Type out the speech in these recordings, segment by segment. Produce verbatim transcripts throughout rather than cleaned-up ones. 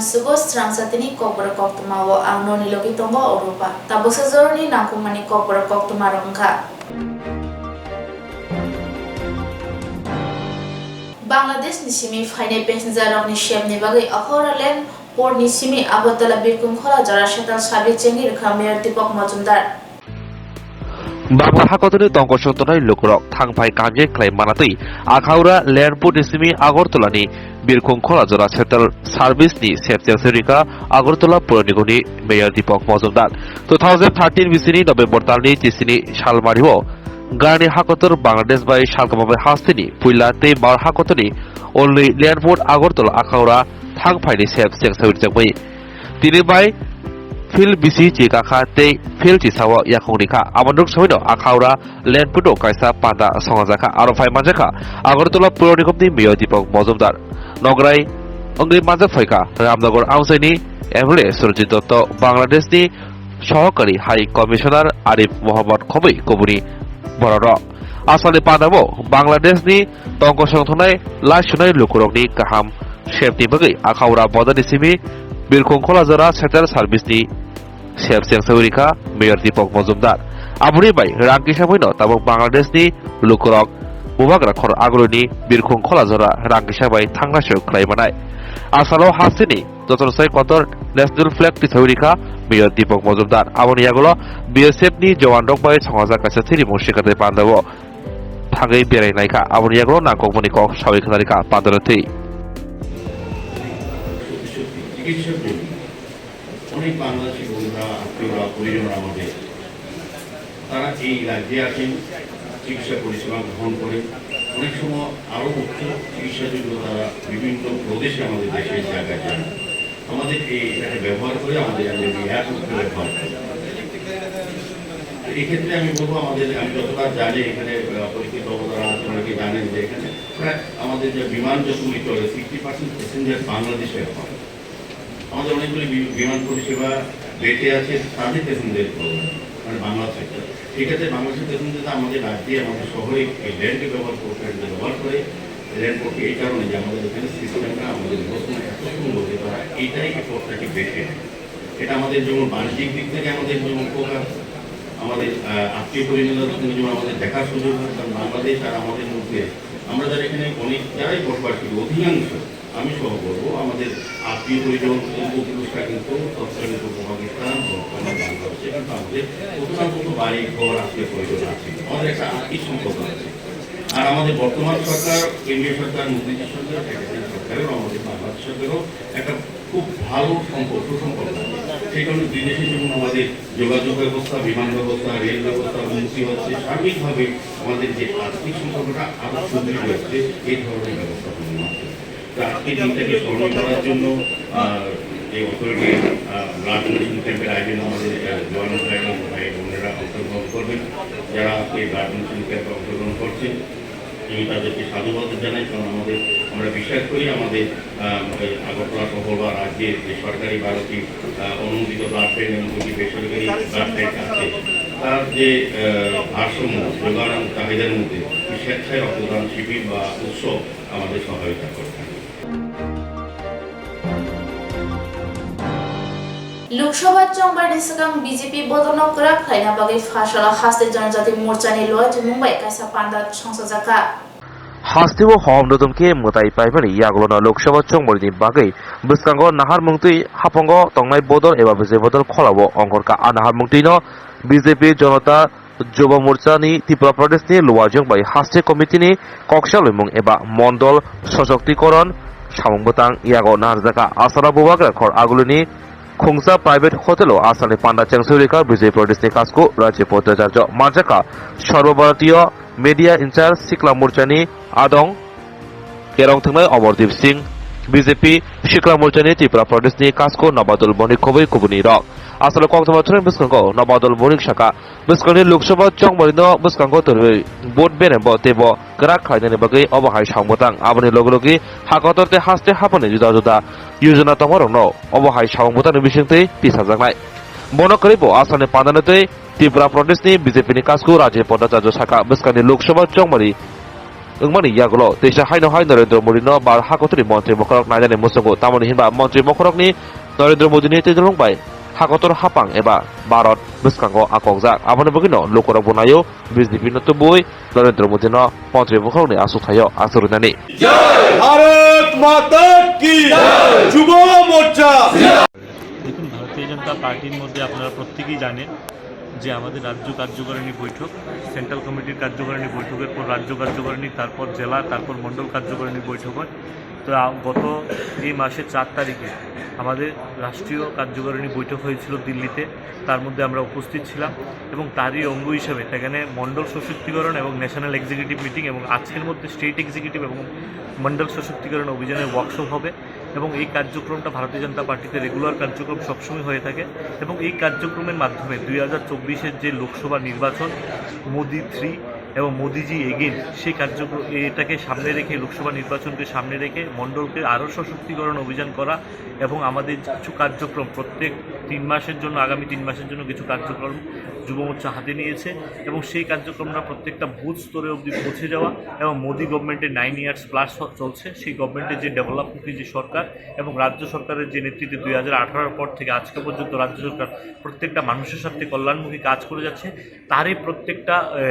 Sugo srangsa tini kokborok koktwma o ang noni logi tongo Oropa. Tabuksa joroni nangkukmani kokborok koktwma rok wngkha. Bangladesh ni simi phainai passenger rokni sepni bagwi Akhora Land Port ni simi Agartala Birkhung Khola jora shuttle service chengwi rwkha Mayor Deepak Majumdar. Bangla hakotorni tongkosong tongnai lukurok thangphai kamye khlai manatwi Akhaura Land Port ni simi Agartala ni Birkhung Khola jora shuttle service ni sep chengse rikha Agartala Puro Nigomni Mayor Deepak Majumdar. Two thousand thirteen bisini November talni tisini salmario Gani hakotor Bangladesh bai salkama bai hasteni puila tei bar hakotorni only Land Port Agartala Akhaura thangphaini sep chengse rijak bai. Tini bai field bisi chi kakha tei field chi sao yakung rikha. Abo nuk soino Akhaura Land Port o kaisa panda songajakha. Aro phai manjakha Agartala Puro Nigomni Mayor Deepak Majumdar. Nograi wngwi manjak phaikha Ramnagar amchaini M L A Surjit Dotto, Bangladeshni Sohokari High Commissioner Arif Mohammad Khoboi kubuni bororok. Asalni pandao Bangladeshni tongkosong thongnai laisunai lukurokni kaham sepni bagwi Akhaura bodani simi Birkhung Khola jora shuttle service ni sep chengsawi rikha Mayor Deepak Majumdar. Aboni bai rang kisa baino tabuk Bangladeshni lukurok bubagra khor agulini Birkhung Khola jora rang kisa bai thangna se khlai manai. Asalo hasteni Jotono sai kotor national flag tisawi rikha Mayor Deepak Majumdar. Aboni yagulo B S F ni jowan rok bai songajak kaisa sirimung sikate pandao thangwi berai naikha. Aboni yagulo nangkukmani kok sawi khna rikha pandano twi. চিকিৎসক বলি, অনেক বাংলাদেশি বন্ধুরা, আত্মীয়রা, পরিজনরা আমাদের তারা এই রাজ্যে আসেন, চিকিৎসা পরিষেবা গ্রহণ করেন। অনেক সময় আরও উচ্চ চিকিৎসার জন্য তারা বিভিন্ন প্রদেশে আমাদের দেশের জায়গায় যান। আমাদের এই এটাকে ব্যবহার করে আমাদের এমবিবি অ্যাপ ব্যবহার করে। তো এই ক্ষেত্রে আমি বলবো, আমাদের, আমি যতটা জানি এখানে, আহ, পরিচিত বাবু তারা আছেন, অনেকে জানেন যে এখানে প্রায় আমাদের যে বিমান যতগুলি চলে, সিক্সটি পার্সেন্ট প্যাসেঞ্জার বাংলাদেশের হয়। আমাদের অনেকগুলি বি-, বিমান পরিষেবা বেঁচে আছে, তাদের প্যাসেঞ্জার প্রবলেম, মানে বাংলা সেক্টর। ঠিক আছে, বাংলাদেশের প্যাসেঞ্জার আমাদের রাজ্যে, আমাদের শহরে এই ল্যান্ডকে ব্যবহার করতে, ব্যবহার করে ল্যান্ড করতে, এই কারণে যে আমাদের এখানে সিস্টেমটা আমাদের বর্তমানে এত সুন্দর যে তারা এইটাই এই পথটাকে বেছে নেয়। এটা আমাদের যেমন বাণিজ্যিক দিক থেকে আমাদের যেমন উপকার, আমাদের, আহ, আত্মীয় পরিজনদের সঙ্গে যেমন আমাদের দেখার সুযোগ হয়, কারণ বাংলাদেশ আর আমাদের মধ্যে আমরা যারা এখানে অনেক যারাই বসবাস করি, অধিকাংশ আমি সহ বলবো, আমাদের আত্মীয় পরিজন, পূর্বপুরুষরা কিন্তু তৎকালীন পূর্ব পাকিস্তান, বর্তমান বাংলাদেশে কিন্তু আমাদের কোথাও না কোথাও বাড়ি ঘর আত্মীয় পরিজন আছে। আমাদের একটা আত্মিক সম্পর্ক আছে। আর আমাদের বর্তমান সরকার, কেন্দ্রীয় সরকার, মোদীজির সরকার, একটা সরকারেরও আমাদের বাংলাদেশ সরকারও একটা খুব ভালো সম্পর্ক, সুসম্পর্ক আছে। সেই কারণে দুই দেশের যেমন আমাদের যোগাযোগ ব্যবস্থা, বিমান ব্যবস্থা, রেল ব্যবস্থা উন্নতি হচ্ছে, সার্বিকভাবে আমাদের যে আর্থিক সম্পর্কটা আরো সুদৃঢ় হচ্ছে এই ধরনের ব্যবস্থাপনা মাধ্যমে। তো আজকের দিনটাকে স্মরণ করার জন্য, আহ, এই অথরিটি, আহ, ব্লাড ডোনেশন ক্যাম্পের আয়োজন আমাদের, আহ, জওয়ান ভাই এবং ভাই বোনেরা অংশগ্রহণ করবেন, যারা আজকে ব্লাড ডোনেশন ক্যাম্পে অংশগ্রহণ করছেন। আমি তাদেরকে সাধুবাদ জানাই, কারণ আমাদের, আমরা বিশ্বাস করি আমাদের, আহ, এই আগরতলা শহর বা রাজ্যের যে সরকারি বারোটি, আহ, অনুমোদিত ব্লাড ব্যাংক এবং দুটি বেসরকারি ব্লাড ব্যাংক আছে, তার যে, আহ, ভারসাম্য, যোগান এবং চাহিদার মধ্যে স্বেচ্ছায় রক্তদান শিবির বা উৎসব আমাদের সহায়তা করে থাকে। Lok Sabha chongbarni swkang B J P bodolno kwrak khlaina bagwi Pharsalo Haste Janajati Morchani Luaijwngmung bai kaisa panda songchajakha. Hasteo hom dodom khe mwtai paimani yagulono Lok Sabha chongbarni bagwi bwskango naharmung twi haphango tongnai bodol eba B J P bodol kholao ongkhorkha. A naharmung twino B J P Janata Joba Morcha ni Tripura Pradesh ni Luaijwng bai Haste Committee ni koksa loimung eba Mondol Sochoktikoron samung bwtang yago narwkjakha. Asala bubagra khor agulini Khungsa Private Hotel o asalni panda chengsu rikha B J P Pradesh ni Kasku Rajiv Bhattacharya, manjakha Sarva Bharatiya Media In Charge Sikla Morcha ni Adong Kerong thwngnai Amardeep Singh, B J P Sikla Morcha ni Tripura Pradesh ni Kasku Nabadol Monik khobwi kubuni rok. Asalo koktwma thwngwi bwskango Nabadol Monik saka, bwskangni Lok Sabha chongmari no bwskango torwi vote berembo teibo kwrak khlainani bagwi obo hai samung bwtang. Aboni logi logi hakotor tei haste haphangni juda juda yojana tongmarokno obo hai samung bwtangni bisingtwi tisajaknai. Bono kwrwibo asalni pandano tei Tripura Pradesh ni B J P ni Kasku Rajiv Bhattacharya saka, bwskangni Lok Sabha chongmari wngmani yagulo teisa haino hai Narendra Modi no bar hakotorni montri mokhorok nainani muchungo, tamoni hinba montri mokhorokni Narendra Modi ni twijlong bai hakotor hapang eba Bharat bwskango akokjak. Aboni bagwino lukurok bo naio B J P no tubui Narendra Modi no montri mokhorokni aswk thaio achuk rwnani. Bharat माता की युवा मोर्चा। দেখুন, ভারতীয় জনতা পার্টির মধ্যে আপনারা প্রত্যেকেই জানেন যে আমাদের রাজ্য কার্যকারিণী বৈঠক, সেন্ট্রাল কমিটির কার্যকারিণী বৈঠকের পর রাজ্য কার্যকারিণী, তারপর জেলা, তারপর মণ্ডল কার্যকারিণী বৈঠক হয়। তো, আ, গত এই মাসের চার তারিখে আমাদের রাষ্ট্রীয় কার্যকারিণী বৈঠক হয়েছিল দিল্লিতে, তার মধ্যে আমরা উপস্থিত ছিলাম এবং তারই অঙ্গ হিসাবে সেখানে মণ্ডল সশক্তিকরণ এবং ন্যাশনাল এক্সিকিউটিভ মিটিং এবং আজকের মধ্যে স্টেট এক্সিকিউটিভ এবং মণ্ডল সশক্তিকরণ অভিযানের ওয়ার্কশপ হবে। এবং এই কার্যক্রমটা ভারতীয় জনতা পার্টিতে রেগুলার কার্যক্রম সবসময় হয়ে থাকে এবং এই কার্যক্রমের মাধ্যমে দুই হাজার চব্বিশের যে লোকসভা নির্বাচন, মোদি থ্রি এবং মোদিজি এগেইন, সেই কার্যক্রম, এটাকে সামনে রেখে, লোকসভা নির্বাচনকে সামনে রেখে মণ্ডলকে আরও সশক্তিকরণ অভিযান করা এবং আমাদের কিছু কার্যক্রম প্রত্যেক তিন মাসের জন্য, আগামী তিন মাসের জন্য কিছু কার্যক্রম যুব মোর্চা হাতে নিয়েছে এবং সেই কার্যক্রমটা প্রত্যেকটা বুথ স্তরে অবধি পৌঁছে যাওয়া এবং মোদি গভর্নমেন্টের নাইন ইয়ার্স প্লাস চলছে, সেই গভর্নমেন্টের যে ডেভেলপমেন্ট, যে সরকার এবং রাজ্য সরকারের যে নেতৃত্বে দুই হাজার আঠারোর পর থেকে আজকে পর্যন্ত রাজ্য সরকার প্রত্যেকটা মানুষের স্বার্থে কল্যাণমুখী কাজ করে যাচ্ছে, তারই প্রত্যেকটা, এ,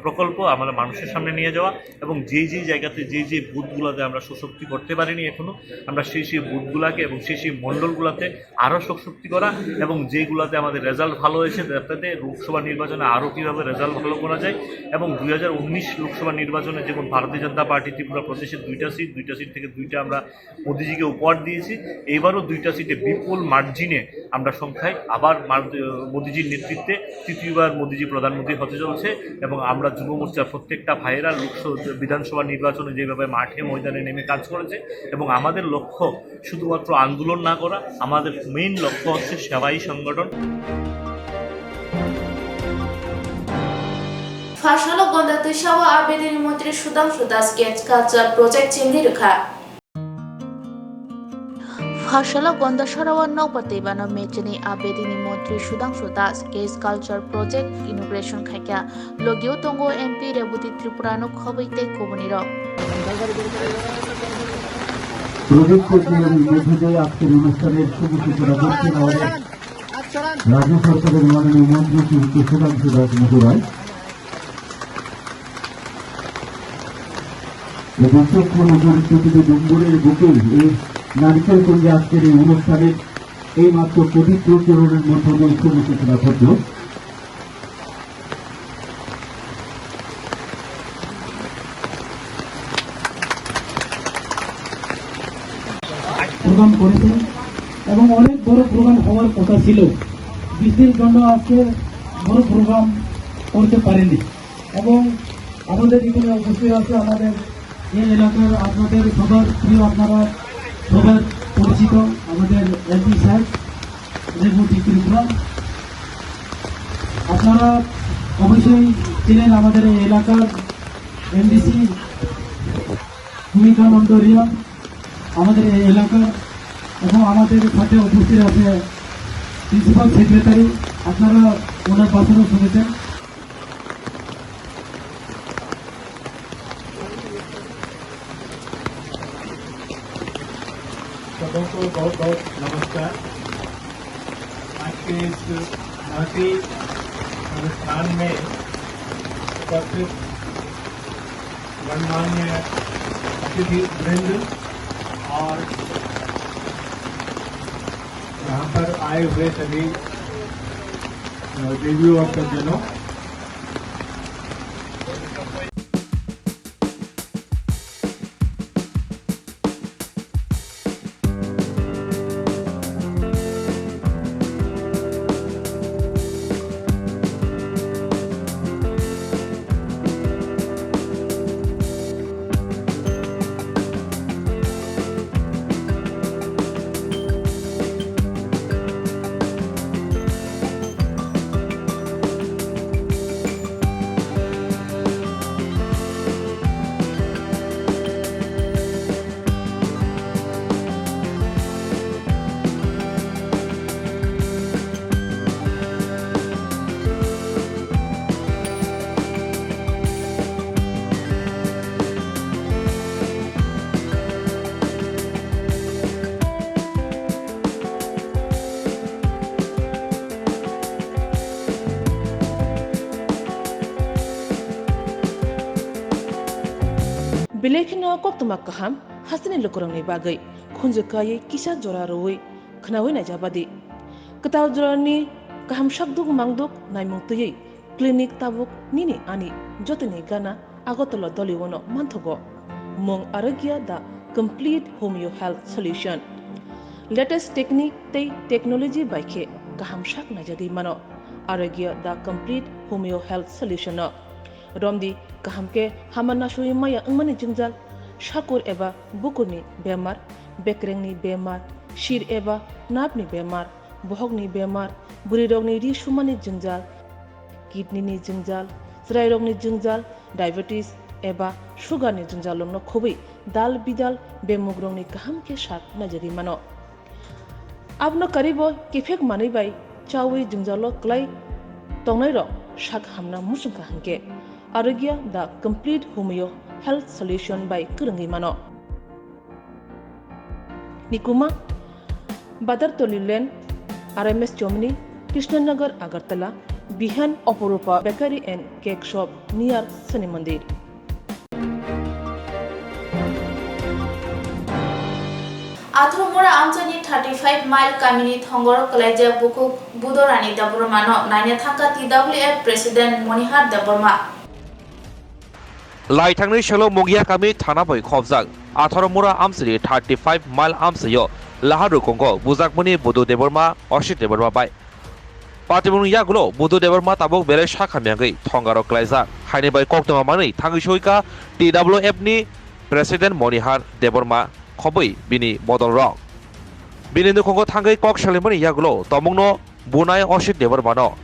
প্রকল্প আমরা মানুষের সামনে নিয়ে যাওয়া এবং যেই যেই জায়গাতে, যেই যেই বুথগুলোতে আমরা সশক্তি করতে পারিনি এখনো, আমরা সেই সেই বুথগুলাকে এবং সেই সেই মণ্ডলগুলোতে আরও সশক্তি করা এবং যেইগুলোতে আমাদের রেজাল্ট ভালো হয়েছে, যাতে লোকসভা নির্বাচনে আরও কীভাবে রেজাল্ট ভালো করা যায়। এবং দুই হাজার উনিশ লোকসভা নির্বাচনে যেমন ভারতীয় জনতা পার্টি ত্রিপুরা প্রদেশে দুইটা সিট, দুইটা সিট থেকে দুইটা আমরা মোদিজিকে উপহার দিয়েছি। এইবারও দুইটা সিটে বিপুল মার্জিনে আমরা সংখ্যায় আবার মার-, মোদিজির নেতৃত্বে তৃতীয়বার মোদিজি প্রধানমন্ত্রী হতে চলছে এবং আমরা যুব মোর্চার প্রত্যেকটা ভাইয়েরা লোকসভা, বিধানসভা নির্বাচনে যেভাবে মাঠে ময়দানে নেমে কাজ করেছে এবং আমাদের লক্ষ্য শুধুমাত্র আন্দোলন না করা, আমাদের মেইন লক্ষ্য হচ্ছে সেবাই সংগঠন। Pharsalo Gonda twisao A B D ni montri Sudhangshu Das Case Culture Project chengwi rwkha. Pharsalo Gonda sarao nokbar twibano mechini A B D ni montri Sudhangshu Das Case Culture Project inauguration khaikha. Logio tongo M P Reboti Tripura no khobwi tei kubunirok. Project পরিচালনার মধ্য দিয়ে আজকের অনুষ্ঠানের শুভ সূচনা করছেন আমাদের রাজ্য সরকারের মাননীয় মন্ত্রী শ্রীযুক্ত সুধাংশু দাস মহোদয়। এবং চক্ষু নজর পৃথিবী ডুম্বুরের বুকে এই নারকেল কুঞ্জে আজকের এই অনুষ্ঠানের এই মাত্র পবিত্র চরণের মধ্য দিয়ে শুভ সূচনা ঘটল। প্রোগ্রাম করেছেন এবং অনেক বড় প্রোগ্রাম হওয়ার কথা ছিল। বৃষ্টির জন্য আজকে বড় প্রোগ্রাম করতে পারেনি এবং আমাদের এখানে উপস্থিত আছে আমাদের এই এলাকার আপনাদের সবার প্রিয়, আপনারা সবার পরিচিত আমাদের এমপি সাহেব রেবতী ত্রিপুরা। আপনারা অবশ্যই চেনেন আমাদের এই এলাকার এমডিসি ভূমিকা মণ্ডল রিয়া, আমাদের এই এলাকার, এবং আমাদের সাথে উপস্থিত আছে প্রিন্সিপাল সেক্রেটারি, আপনারা ওনার ভাষণও শুনেছেন। सबको बहुत बहुत नमस्कार। आज के इस महती अनुष्ठान में उपस्थित गणमान्य अतिथि वृंद और यहाँ पर आए हुए सभी, अ, देवियों और सज्जनों, Lekheno koktwma kaham hasteni lukurokni bagwi khunju kaiwi kisa jora rwui khwnaui naijabadi. Kwtal jorani kaham sakduk mangduk naimung twiwi clinic tabuk nini ani jotoni gana Agartala Doliwono manthogo. Mung Arogya the complete homeo health solution. Latest technique tei technology bai khe kaham sak naijagwi mano Arogya the complete homeo health solution no. Romdi kaham khe hama nasui maya wngmani jwngjal, sakur eba bukurni bemar, bekrengni bemar, sir eba napni bemar, bohokni bemar, bwrwirokni ri sumani jwngjal, kidney ni jwngjal, chwrairokni jwngjal, diabetes eba sugar ni jwngjalrokno khobwi dal bidal bemugrokni kaham khe sak naijagwi mano. Abono karibo kiphek manwi bai chawi jwngjalo kwlai tongnairok sak hamna muchungkha hinkhe Arogya the complete homeo health solution bai kwrwngwi mano. Nikuma, Badartoli Lane, R M S Chomni, Krishnanagar, Agartala, Bihan Oporupa Bakery and Cake Shop near Shani Mandir. Atharomura amchaini thirty five mile kamini thongoro kwlaijak bukhuk Budorani Debbarmano naina thangkha T W F President Monihar Debbarma. Laithangni salo Mungia kami thana bai khopjak Atharomura amchaini thirty five mile amchaio laha rukungo bujakmani Budu Debbarma, Oshit Debbarma bai. Patimung yagulo Budu Debbarma tabuk belai sakhamyangwi thongaro kwlaijak. Haini bai koktwma manwi thangwi soika T W F ni President Monihar Debbarma khobwi bini bodolrok. Bini nukhungo thangwi kok salimani yagulo tomungno bunai Oshit Debbarmano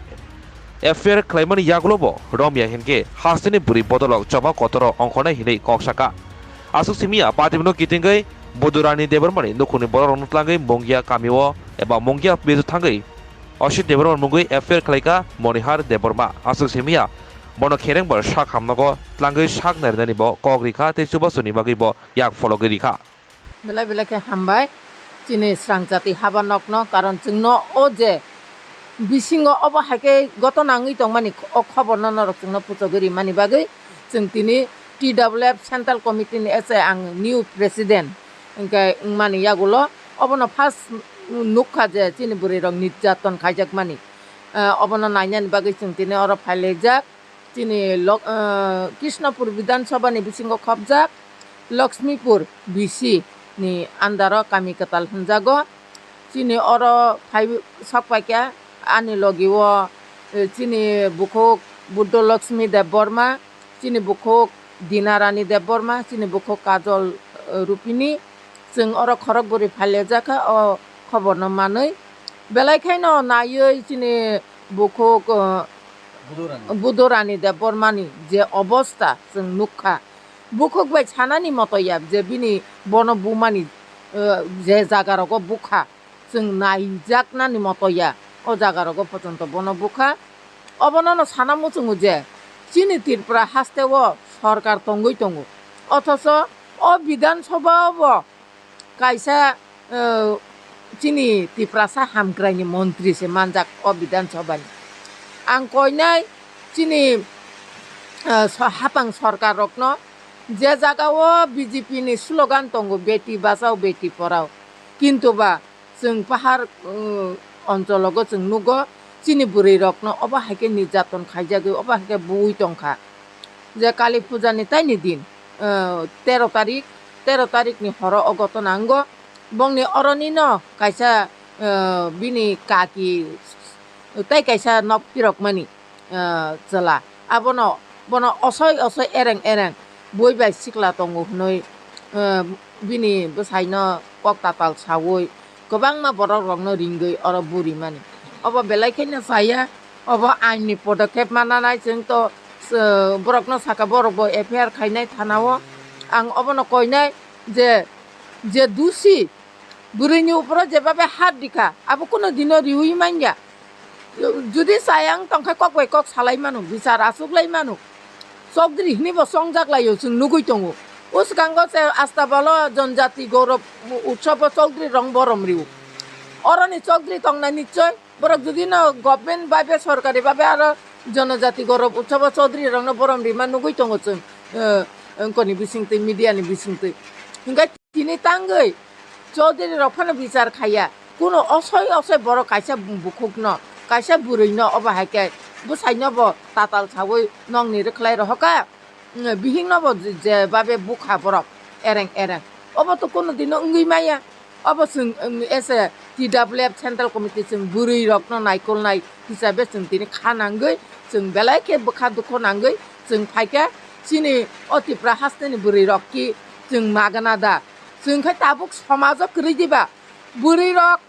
F I R khlaimani yagulo bo romya hinkhe hasteni bwrwi bodolrok choba kotoro ongkhornai hinwi kok saka. Aswk simiya patimungno kitingwi Budurani Debbarmani nukhungni borokrokno tlangwi Mungia kamio eba Mungia bidu thangwi Oshit Debbarma mungwi F I R khlaika Monihar Debbarma. Aswk simiya bono khereng bar sak hamnago tlangwi sak narinani bo kok rikha tei chubasuni bagwi bo yak phologwi rikha. Belai belai khe hambai chini srangjati haba nokno, karon chwngno o je bisingo obo hai khe gotona wngwi tongmani o khoborno norok chwngno puchogwi rimani bagwi chwng tini T W F Central Committee ni S A ang new president hinkhe wngmani yagulo obono first nukha je chini bwrwi rok nirjaton khaijakmani. Eh, obono nainani bagwi chwng tini oro phailaijak. Chini lok-, eh, Krishnapur Bidhan Sabha ni bisingo khopjak Lakshmipur B C ni under o kami kwtal hwnjago. Chini oro phai sok paikha ani logi o, eh, chini bukhuk Buddha Lakshmi Debbarma, chini bukhuk Dinarani Debbarma, chini bukhuk Kajol, eh, Rupini. Chwng oro khorok bwrwi phailaijak kha o khoborno manwi. Belai khaino naiwi chini bukhuk, eh, Budurani. Budurani Debbarmani je obosta chwng nukha. Bukhuk bai sanani moto ya je bini bono bumani, eh, je jaga rogo bukha. Chwng naijaknani moto ya, o jaga rogo pochonto bono bukha. Obono no sana muchungo je chini Tripura haste o sorkar tongwi tongo, othocho o Bidhan Sabha o bo kaisa, eh, chini Tiprasa hamkraini montri se manjak o Bidhan Sabha ni. Ang koinai chini, eh, so-, hapang sorkar rokno je jaga o B J P ni slogan tongo, "Beti Bachao, Beti Padhao," kintu ba chwng pahar, uh, onchologo chwng nugo, chini bwrwi rokno obo hai khe nirjaton khaijagwi, obo hai khe buwi tongkha. Je Kali Puja ni taini din, uh, tero tarik, tero tarik ni horo o gotona wngo. Bongni oroni no kaisa, uh, bini kaki tei kaisa nok phirokmani, ah, chwla. Abono, bono osoi osoi ereng ereng bui bai sikla tongo hwnwi, ah, bini bwsaino kok tatal saui kwbangma borok rokno ringwi oro burimani. Obo belai kheno chaya, obo ain ni podokep mananai, chwng to, ah, borokno saka borok bo F I R khainai thana o. Ang obono koinai je, je dusi bwrwini uporo jebabe hat rikha, abo kuno dino riui manya. Jodi chaya wng tongkha kok bai kok salai mano, bichar achuk lai mano. Chokdri hwnwi bo chongjak laio, chwng nugui tongo. O swkango se Astabalo Jonjati Gaurav Utsav o chokdri rok borom rio. Oroni chokdri tongnai nichoi, borok jodi no government bai be sorkari bai be aro Jonojati Gaurav Utsav o chokdri rokno borom rima nugui tongo chwng. Eh, wngkoni bisingtwi, media ni bisingtwi. Hingke tini tangwi Chaudhary rok phano bichar khaiya. Kuno osoi osoi borok kaisa bukhukno, kaisa bwrwino obo hai khe bwsaino bo tatal sawi nokni rwkhlai rohoka. Bihikno bo je, je babe bukha borok ereng ereng. Obo to kuno dino wngwi maya. Obo chwng, um, as a T W F Central Committee chwng bwrwi rokno naikolnai hisabe chwng tini kha nangwi, chwng belai khe bwkha dukho nangwi chwng phaikha chini o Tripura hasteni bwrwi rok ki chwng magana da. Chwng khe tabuk somajo kwrwi diba bwrwi rok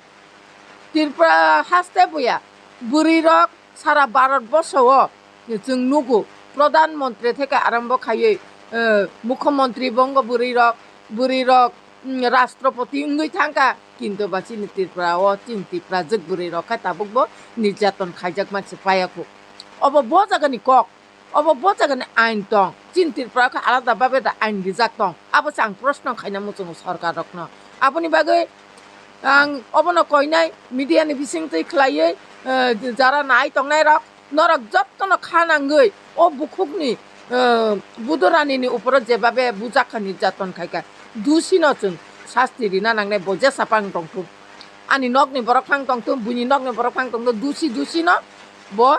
Tripura haste buya bwrwi rok sara Bharat borso o chwng nugo, Pradhan Mantri theke arambo khaiwi, eh, Mukhyamantri bo wngkha bwrwi rok, bwrwi rok, mm, Rashtrapati wngwi thangkha, kintu ba chini Tripura o chini Tiprajwk bwrwi rok khe tabuk bo nirjaton khaijak mansi payakho. Obo bo jagani kok, obo bo jagani ain tong, chini Tripura khe alada babe da ain rijak tong, abo se ang proshno khaina muchungo sorkar rokno. Aboni bagwi Ang obono koinai media ni bisingtwi khlaiwi, eh, jara nai tongnai rok, norok jottono kha nangwi o bukhukni, eh, budurani ni uporo jebabe bujakha nirjaton khaikha, dusino chwng sasti rina nangnai bo jesa phang tongthun. Ani nokni borok phang tongthun, buini nokni borok phang tongthun, dusi dusino bo,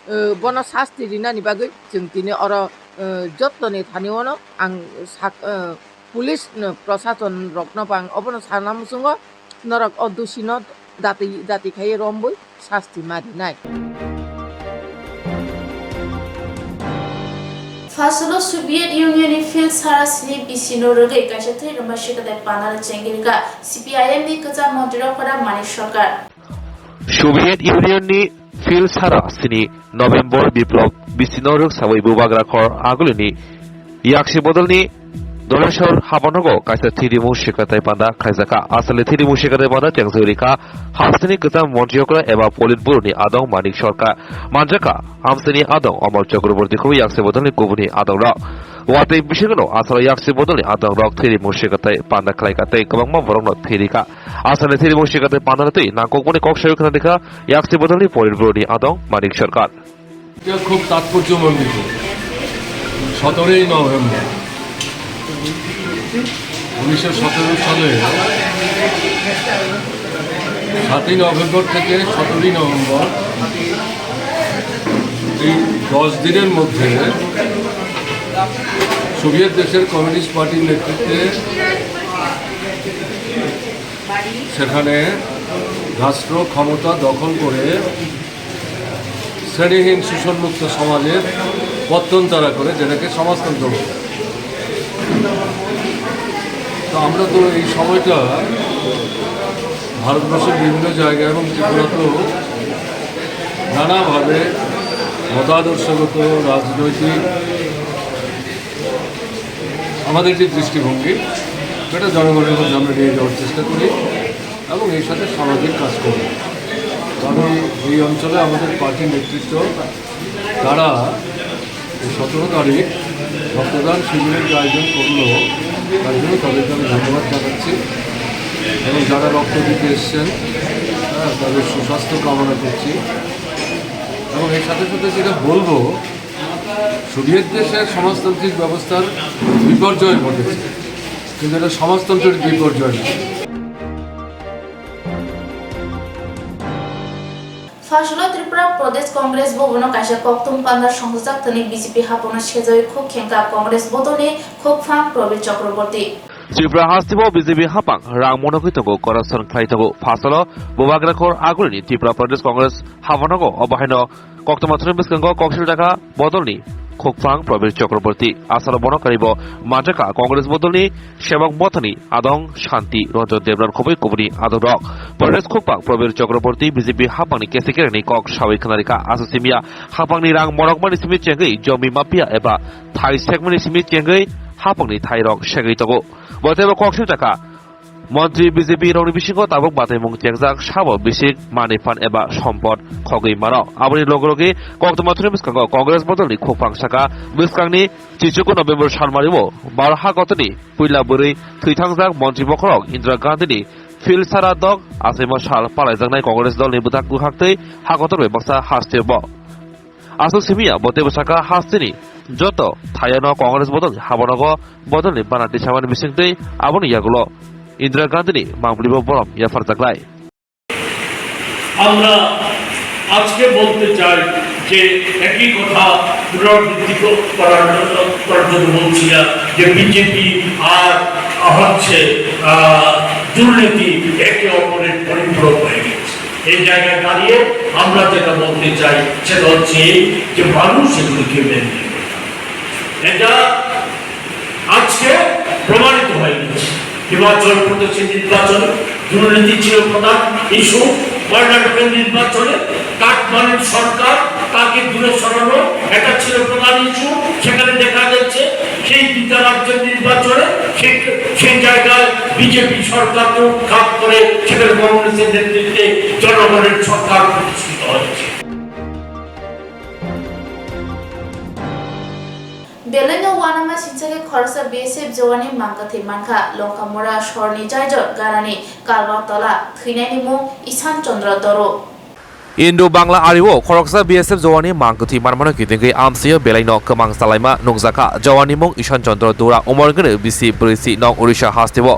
eh, bono sasti rinani bagwi chwng tini oro, eh, jottoni thani ono ang sak, eh, Police no, prosason rokno bo ang obono sana muchungo, norok o dusino dati, dati khai rombwi sasti ma rinai. Fasalo Soviet Union ni field sara sini bisino rwgwi kaisa thwi rwma sikatai panal chengirika C P I M ni kwcham montri rok pada Manik Sarkar. Soviet Union ni field sara sini November biplop bisino rwksawi bubagra khor agulini yaksi bodolni Doleshwar habanogo kaisa thirimung sikatai panda khaijakha. Aswkni thirimung sikatai panda chengjawi rikha hasteni kwcham montri okra eba Politburo ni adong Manik Sarkar. Manjakha amsini adong Amal Chakraborty khobwi yaksi bodolni kubuni adong rok. Watwi bisingono asalo yaksi bodolni adong rok thirimung sikatai panda khlaikha tei kwbangma borokno thirikha. Aswkni thirimung sikatai panda twi nangkukmani kok sawi khna rikha yaksi bodolni Politburo ni adong Manik Sarkar. এটা খুব তাৎপর্যমণ্ডিত। সতেরোই নভেম্বর উনিশশো সতেরো সালে সাতই নভেম্বর থেকে সতেরোই নভেম্বর এই দশ দিনের মধ্যে সোভিয়েত দেশের কমিউনিস্ট পার্টির নেতৃত্বে সেখানে রাষ্ট্র ক্ষমতা দখল করে শ্রেণীহীন শোষণমুক্ত সমাজের পত্তন তারা করে, যেটাকে সমাজতন্ত্র বলে। তো আমরা তো এই সময়টা ভারতবর্ষের বিভিন্ন জায়গা এবং ত্রিপুরাতেও নানাভাবে মতাদর্শগত, রাজনৈতিক আমাদের যে দৃষ্টিভঙ্গি, সেটা জনগণের মধ্যে আমরা নিয়ে যাওয়ার চেষ্টা করি এবং এর সাথে সামাজিক কাজ করি। তো আমি এই অঞ্চলে আমাদের পার্টির নেতৃত্ব, তারা এই সতেরো তারিখ রক্তদান শিবিরের যে আয়োজন করলো, তার জন্য তাদেরকে আমি ধন্যবাদ জানাচ্ছি এবং যারা রক্ত দিতে এসছেন, হ্যাঁ, তাদের সুস্বাস্থ্য কামনা করছি। এবং এর সাথে সাথে যেটা বলবো, সোভিয়েত দেশের সমাজতান্ত্রিক ব্যবস্থার বিপর্যয় ঘটেছে, কিন্তু এটা সমাজতন্ত্রের বিপর্যয় নয়। Fasalo Tripura Pradesh Congress Bhavan o kaisa kokthum panda songchajak thani B J P hapangno sejagwi khuk khengkha Congress bodolni khukphang Prabir Chakraborty. Tripura hasteo B J P hapang rang monogwi tongo, corruption khlai tongo. Fasalo bubagra khor agulini Tripura Pradesh Congress hapanogo obo haino koktwma thani bwskango kok sirwi dakha bodolni khukphang Prabir Chakraborty. Asalo bono karibo manjakha Congress bodolni sebok mothani adong Shanti Ranjan Debbarma khobwi kubuni adongrok. Congress khukphang Prabir Chakraborty B J P hapangni kesekerengni kok sawi khwnarikha. Aswk simiya hapangni rang morokmani simi chengwi jomi mafia eba thai sekmani simi chengwi hapangni thairok segwi tongo. Bo teibo kok sirwi dakha. Montri B J P rokni bisingo tabuk bataimung chengjak sabo bisik manwi phan eba sompot khogwi mano. Aboni loge loge koktwma thani bwskango Congress bodolni khukphang saka bwskangni chichuku November salmario Bharat hakotorni puila bwrwi thwithangjak montri bokhorok Indira Gandhini field sara dok achaima sal palaijaknai Congress dolni bwthak bwkhaktwi hakotor bai baksa hasteo bo. Aswk simiya bo teibo saka hasteni Joto thaiano Congress bodolni habonogo bodolni bana tisamani bisingtwi aboni yagulo Indira Gandhini mangblibo borom yapharjaknai. আমরা আজকে বলতে চাই যে একই কথা পুনরাবৃত্তি করার জন্য, করার জন্য বলছি না যে বিজেপি আর হচ্ছে, আহ, দুর্নীতি একে অপরের পরিপূরক হয়ে গেছে। এই জায়গায় দাঁড়িয়ে আমরা যেটা বলতে চাই সেটা হচ্ছে এই যে মানুষ এগুলিকে মেনে নেবে। এটা আজকে প্রমাণিত হয়ে গেছে। হিমাচল প্রদেশের নির্বাচনে দুর্নীতি ছিল প্রধান ইস্যু, কর্ণাটকের নির্বাচনে কাটমানির সরকার, তাকে দূরে সরানো, এটা ছিল প্রধান ইস্যু। সেখানে দেখা যাচ্ছে সেই দুটা রাজ্যের নির্বাচনে সেই, সেই জায়গায় বিজেপি সরকারকে উৎখাত করে সেখানে কংগ্রেসের নেতৃত্বে জনগণের সরকার প্রতিষ্ঠিত হয়েছে। Belai no uanama singsa khe khoroksa B S F jawani mang kwthwi mankha. Longkamura sorni Jaijor ganani Kalbar tola thwinaini mung Ishan Chandra Doro. Indo Bangla ario khoroksa B S F jawani mang kwthwi manmano kitingwi amsio belai no kwmang salaima nungjakha. Jawani mung Ishan Chandra Dora, umor gwnwi bisi brwi si, nok Odisha hasteo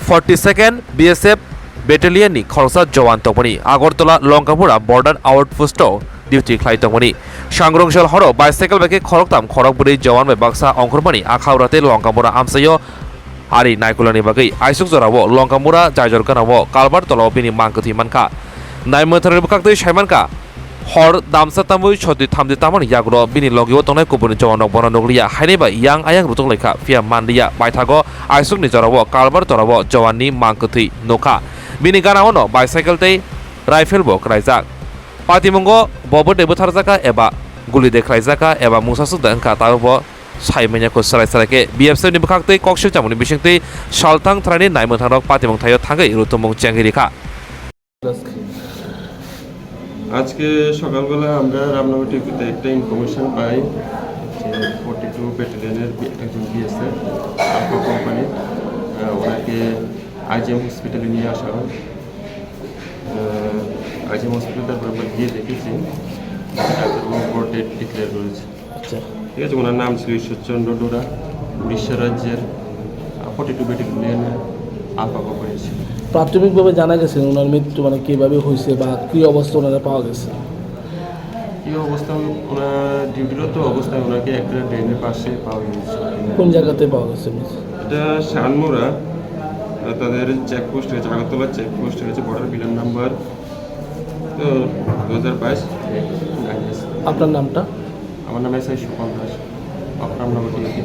forty second B S F battalion ni khoroksa jawan tongmani Agartala Longkamura border outpost o duty khlai tongmani. Sangrong sal horo bicycle bai khe khoroktham khorokbrwi jawan bai baksa ongkhormani Akhaura tei Longkamura amchaio ari naikolani bagwi aisuk jorao Longkamura Jaijor ganao Kalbar tolao bini mang kwthwi mankha. Naimwthangni bwkhaktwi saimankha, hor damsa tamwi sotwi thamdi tamani yagulo bini logio tongnai kubuni jawanrok bono nukliya, haini bai yang ayang rutuk laikha, phiya manliya. Paithago aisukni jorao Kalbar tolao jawanni mang kwthwi nukha. Bini ganaono bicycle tei rifle bo kwlaijak. Patimungo bo bwtwi bwtharjakha eba guli de khlaijak kha eba mungsa sukda wngkha, tabukbo sai manya kho swrai swrai khe B S F ni bwkhaktwi kok silchamani bisingtwi salthang thwraini naimwthangrok patimung thaio thangwi rutumung chengwi rikha. আজকে সকালবেলা আমরা রামনগর টিভিতে একটা ইনফরমেশন পাই যে forty two ব্যাটালিয়নের বি-, একজন BSF alpha কোম্পানির, আহ, ওনাকে আইজিএম হসপিটালে নিয়ে আসা হয়। আহ, আইজিএম হসপিটাল, তারপর আমরা গিয়ে দেখেছি ডাক্তারবাবু ডেড ডিক্লেয়ার করেছে। আচ্ছা। ঠিক আছে, ওনার নাম ছিল ঈশ্বরচন্দ্র ডোরা, উড়িষ্যা রাজ্যের ফর্টি টু ব্যাটালিয়নের আলফা কোম্পানির ছিল। প্রাথমিকভাবে জানা গেছে ওনার মৃত্যু মানে কিভাবে হয়েছে বা কি অবস্থা ওনারা পাওয়া গেছে? কি অবস্থা? ওনার ডিউটিরত অবস্থায় ওনাকে একটা ড্রেনের পাশে পাওয়া গেছে। কোন জায়গাতে পাওয়া গেছে? এটা শানমোরা, আহ, তাদের চেকপোস্ট হয়েছে, আগরতলা চেকপোস্ট হয়েছে, বর্ডার পিলার নাম্বার, তো, দু হাজার বাইশ। আপনার নামটা? আমার নাম SI Supan Das, of Ramnagar duty.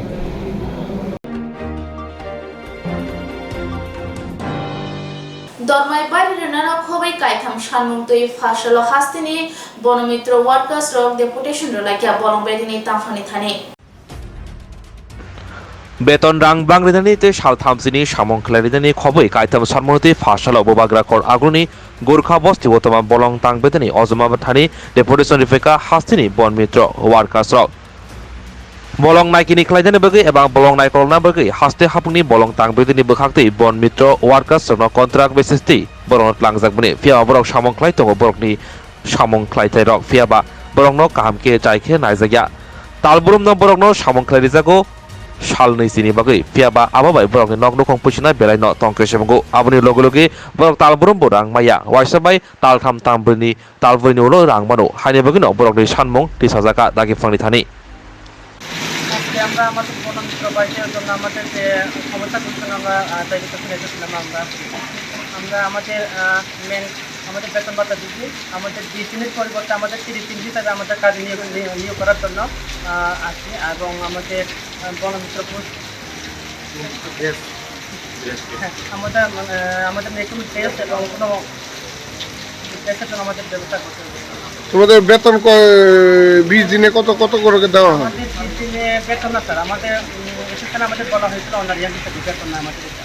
Dormai bari rwnano khobwi kaitham sanmung twi Pharsalo hasteni Bono Mitro workers rok deputation rwlaikha Bolong Bedini Tamphani thani. Beton rang bang rinani tei sal thamsini samung khlai rinani khobwi kaitham sanmung twi Pharsalo Bubagra Kor Aguni Gurkha Bosti Utama Bolong Tang Bedini Ojoma Thani deputation rwphaikha hasteni Bon Mitro workers rok. Bolong naikini khlainani bagwi eba bolong naikolna bagwi haste hapungni bolong tang bedini bwkhaktwi Bon Mitro workers rokno contract basis twi borokno tlangjak bini. Phiya borok samung khlai tongo, borokni samung khlaithai rok, phiya ba borokno kaham khe chai khe naijakya. Talbrumno borokno samung khlai rijago sal nwi chini bagwi, phiya ba abo bai borokni nok nukhung puisina belai no tongkhe se wngo. Aboni logi logi borok talbrum bo rang maya, waisa bai taltham tambrini Talbrini ulo rang mano, haini bagwino borokni sanmung tisajak kha dagi phangni thani. আজকে আমরা আমাদের বনমিত্র বাহিনীর জন্য আমাদের যে সমস্যা করছেন আমরা, আহ, দায়িত্ব ফিরে এসেছিলাম আমরা। আমরা আমাদের, আহ, মেন, আমাদের বেতন ভাতা দিচ্ছি, আমাদের বিশ দিনের পরিবর্তে আমাদের তিরিশ দিন হিসাবে আমাদের কাজে নিয়োগ, নিয়োগ, নিয়োগ করার জন্য, আহ, আসছি এবং আমাদের, আহ, বনমিত্র পুলিশ, হ্যাঁ, আমাদের, মানে, আমাদের মেয়ে কোনো ড্রেস এবং কোনো ড্রেসের জন্য আমাদের ব্যবস্থা করতে হবে। তোমাদের বেতন ক-, বিশ দিনে কত, কত করে দেওয়া হয়? আমাদের বিশ দিনে বেতন না, স্যার, আমাদের, উম, এসেছেন, আমাদের বলা হয়েছিল অনারিয়াম হিসাবে বেতন না আমাদের এটা।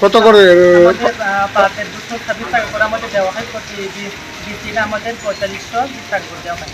কত করে, আহ, আমাদের, আহ, পার ডে দুশো ছাব্বিশ টাকা করে আমাদের দেওয়া হয়, প্রতি বিশ, বিশ দিনে আমাদের পঁয়তাল্লিশশো বিশ টাকা করে দেওয়া হয়।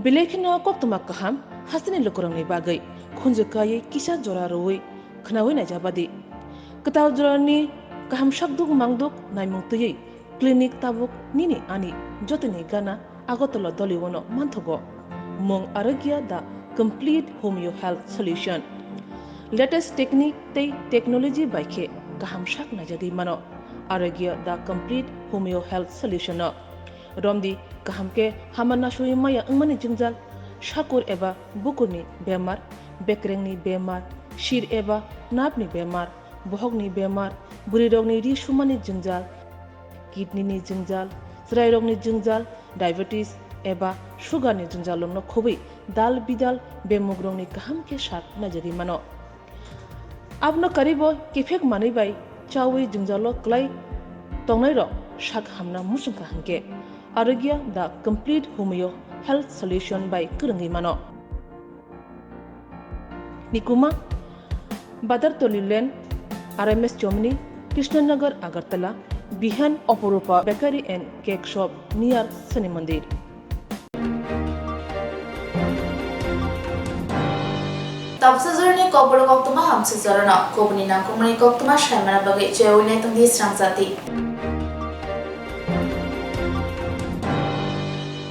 Belai kheno koktwma kaham hasteni lukurokni bagwi khunju kaiwi kisa jora rwui khwnaui naijabadi. Kwtal jorani kaham sakduk mangduk naimung twiwi clinic tabuk nini ani jotoni gana Agartala Doliwono manthogo. Mung Arogya, the complete homeo health solution. Latest technique tei technology bai khe kaham sak naijagwi mano Arogya, the complete homeo health solution o. Romdi kaham khe hama nasui maya wngmani jwngjal, sakur eba bukurni bemar, bekrengni bemar, sir eba napni bemar, bohokni bemar, bwrwirokni ri sumani jwngjal, kidney ni jwngjal, chwrairokni jwngjal, diabetes eba sugar ni jwngjal rokno khobwi dal bidal bemugrokni kaham khe sak naijagwi mano. Abono karibo kiphek manwi bai chawi jwngjalo kwlai tongnairok sak hamna muchungkha hinkhe Arogya the complete homeo health solution bai kwrwngwi mano. Nikuma, Badartoli Lane, R M S Chomni, Krishnanagar, Agartala, Bihan Oporupa Bakery and Cake Shop near Shani Mandir. Tabsa jorani kokborok koktwma hamswk jorano, kubuni nangkukmani koktwma saimana bagwi chewinai tongdi srangjati.